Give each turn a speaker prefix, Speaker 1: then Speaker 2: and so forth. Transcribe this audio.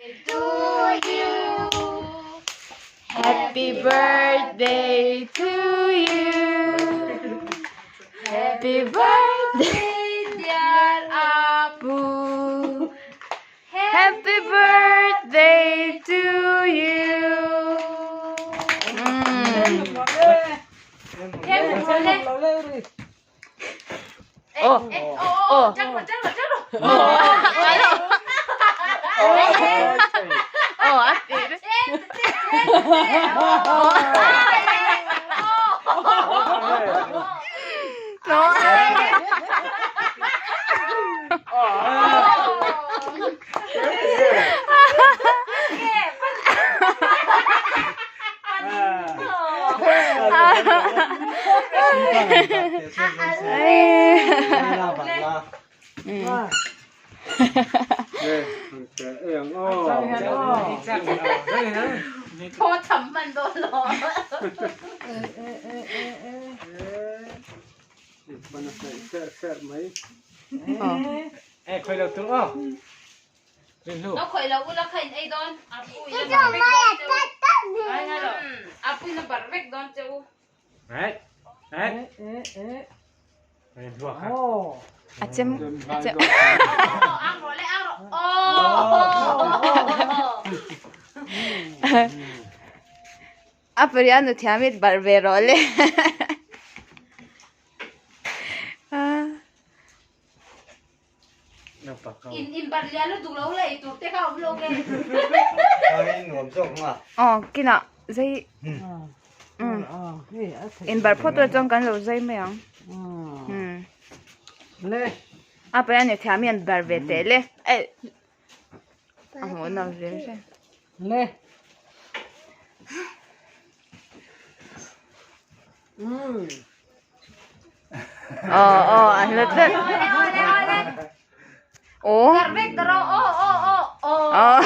Speaker 1: To you. Happy birthday to you. Happy birthday dear Apu. Happy birthday to you. Oh. Oh. Oh, a ti re. No. A chem a chem A parian nu thiam i barh ve rawh le. Aw kinah zai in barh phawt tur chuan kan lo zai mai ang. A parian nu thiam hian barh ve teh le. A hmuh nawm hrim hrim.
Speaker 2: Le. Mm.
Speaker 1: Aw aw an la tlat. Aw. Aw.